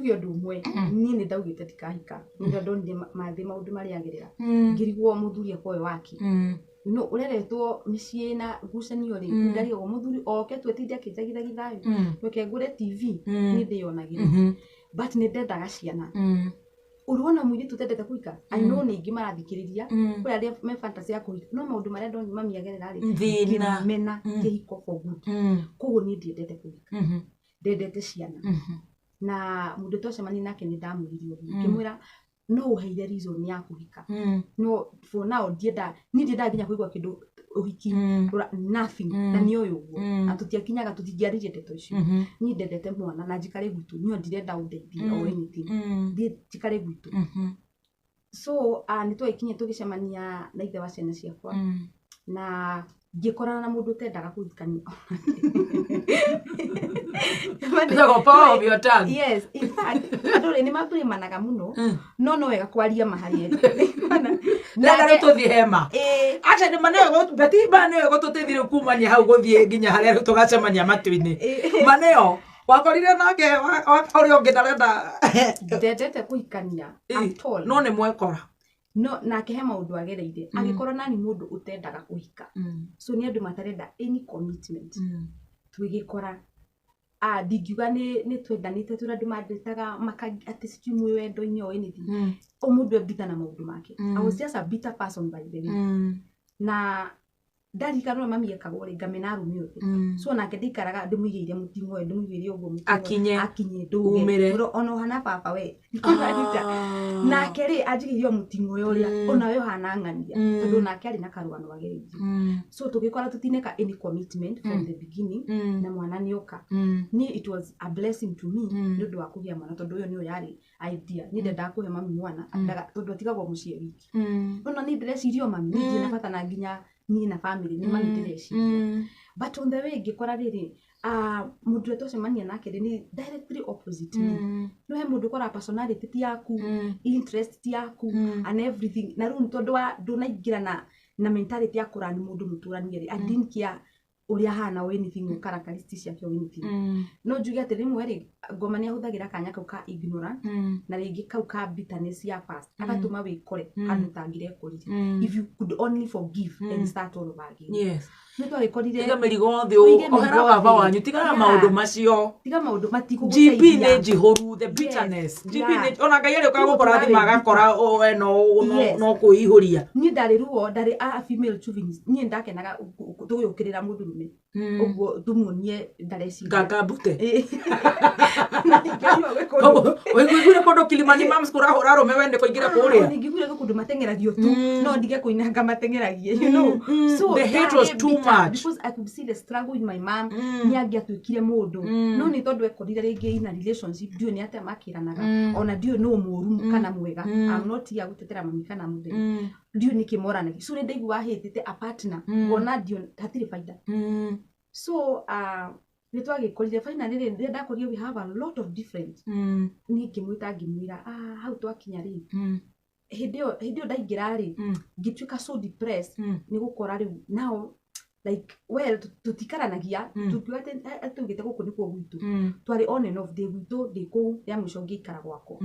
Njuge ũndũ ũmwe, niĩ nĩ ndaugĩte ndikahika nĩ ndonire mathĩ maũndũ marĩa agerera, ngĩrigwo mũthuri akwa ũyũ wake no ũreretwo mĩciĩ na ngucanio rĩ, ndarigagwo mũthuri oke tu atinde akĩnjagithagitha ĩ, reke ngũre TV, niĩ ndĩyonagĩre. But nĩ ndendaga ciana. Ũrona mũirĩtu ũtendete kũhika, I know nĩ aingĩ marathikĩrĩria, kũrĩ arĩa me fantasy ya kũhika, no maũndũ marĩa ndonire mami agerera rĩ, Thĩna. ngĩmena kĩhiko for good. Koguo niĩ ndiendete kũhika, ndendete ciana. Na mũndũ twacemania nake nĩ ndamwĩrire ũguo, ngĩmwĩra no ũheire reason ya kũhika, no for now ndienda, niĩ ndiendaga nginya kũigua kĩndũ ũhiki, nothing. Na nĩ ũyũ ũguo, na tũtiakinyaga, tũtingĩaririe ndeto icio. Niĩ ndendete mwana na njikare gwitũ, niĩ ndirenda ũndeithie or anything, thiĩ njikare gwitũ. So nĩ twagĩkinyire tũgĩcemania na ithe wa ciana ciakwa, na ngĩkorana na mũndũ ũtendaga kũhikania. Ĩtagwo power of your tongue. Yes, in fact andũ rĩ nĩ mabũrĩmanaga mũno, no no wega kwaria ma harĩ Ndĩrenda rĩu tũthiĩ hema. Actually, ma nĩyo Betty, ma nĩyo ĩgũtũteithia rĩu kumania hau gũthiĩ nginya harĩa rĩu tũgacemania matu-inĩ. Ma nĩyo wakorire nake ũrĩa ũngĩ ndarenda Ndendete kũhikania at all. No nĩ mwekora. No nake he maũndũ agereire, agĩkorwo nani mũndũ ũtendaga kũhika. So nĩ andũ matarenda any commitment. Twĩgĩkora, ah, ndingiuga nĩ twendanĩte, tũrĩ andũ mandĩtaga maka atĩ sijui mwĩ wendo-inĩ or anything. O mũndũ e bitter na maũndũ make. I was just a bitter person, by the way. Na ndarikana ũrĩa mami ekagwo rĩ, ngamena arũme othe. So nake ndikaraga ndĩmũigĩire mũting'oe, ndĩmũigĩire ũguo mũting'oe. Akinye. Akinye ndũge. Umĩre. Ona ũhana baba we. Ũranyita? Nake rĩ anjigĩire o mũting'oe ũrĩa ona we ũhana ng'ania, tondũ nake arĩ na karũgano agereirie. So tũgĩkora tũtineka any commitment from the beginning, na mwana nĩoka. Niĩ it was a blessing to me nĩ ũndũ wa kũgĩa mwana, tondũ ũyũ nĩyo yarĩ idea. Niĩ ndendaga kũhe mami mwana, tondũ atigagwo mũciĩ wiki. Nona niĩ ndĩreciria o mami, niĩ ndirĩ na bata na nginya niĩ na family, nĩ mami ndĩreciria. But on the way ngĩkora rĩrĩ, ah, mũndũ ũrĩa twacemania nake rĩ, nĩ directly opposite me. No he mũndũ ũkoraga personality ti yaku, interest ti yaku, and everything. Na rĩu tondũ wa ndũnaingĩra na mentality ya kũrani mũndũ mũtũranie rĩ, I didn't care ũrĩa ahana or anything or characteristics ciake or anything. No njuge atĩ rĩmwe rĩ, ngoma nĩ ahũthagĩra kanya kau ka ignorant, na rĩngĩ kau ka bitterness ya past, agatũma wĩkore handũ ũtangĩrekorire if you could only forgive and start all over again. Nĩ twagĩkorire Tiga mĩrigo thĩ. Ũige Ohera mĩrigo baba thĩ. wanyu, tigana na maũndũ macio. Tiga maũndũ GP matigũgũteithia. nĩ njihũru, the bitterness. GP nĩ ona Ngai arĩũkaga Rĩu gũkũrathima tũrarĩ agakora we no kwĩihũria. Niĩ ndarĩ ruo, ndarĩ a female chauvinist. Niĩ ndakenaga tũgĩũkĩrĩra mũndũrũme ũguo, tũmuonie ndareciria. Ngangambute. Ĩ. Na ingĩigua gwĩ kũndũ Ũiguire kũndũ Kilimani Moms kũrahũra arũme, we nĩ kũingĩra kũrĩa. Ningĩiguire gwĩ kũndũ mateng'eragio tu, no ndige kũinanga mateng'eragie. So The hate was ndarĩ too bitter much. because I could see the struggle in my mom. Nĩ angĩatuĩkire mũndũ, no nĩ tondũ ekorire rĩngĩ in a relationship, ndiũĩ nĩ atĩa makĩranaga, ona ndiũĩ nũ mũũru kana mwega. I'm not here gũtetera mami kana mũtheri, ndiũĩ nĩkĩ moranagia. So nĩ ndaigua hĩtĩte a partner, ngona ndio hatirĩ baida. So nĩ twagĩkorire finally rĩ, rĩrĩa ndakorire we have a lot of different, niĩ ngĩmwĩta ngĩmwĩra, ah, hau twakinya rĩ, hĩndĩ ĩyo ndaingĩra rĩ, ngĩtuĩka so depressed, nĩ gũkora rĩu now like well tũtikaranagia, tũkiuga atĩ tũgĩte gũkũ nĩkuo gwitũ, twarĩ on and off, ndĩ gwitũ, ndĩ kũu, rĩa mũico ngĩikara gwakwa.